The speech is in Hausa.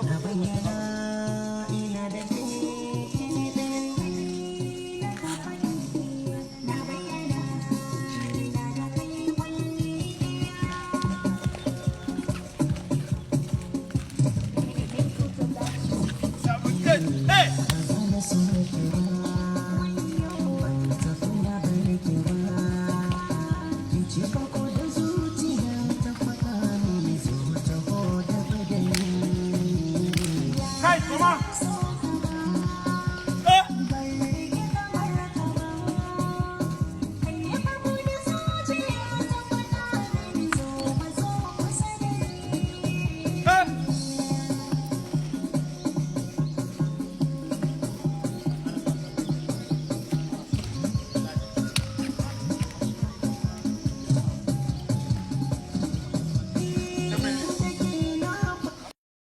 Na bayyana ina da kai na faɗi. Na bayyana ina da kai kwalli. Hey! Ba so ki ba, ban tafi na bar ki ba. Ki ce farko da zuciya ta faɗa mini, zo taho da badani. Kai, kuma!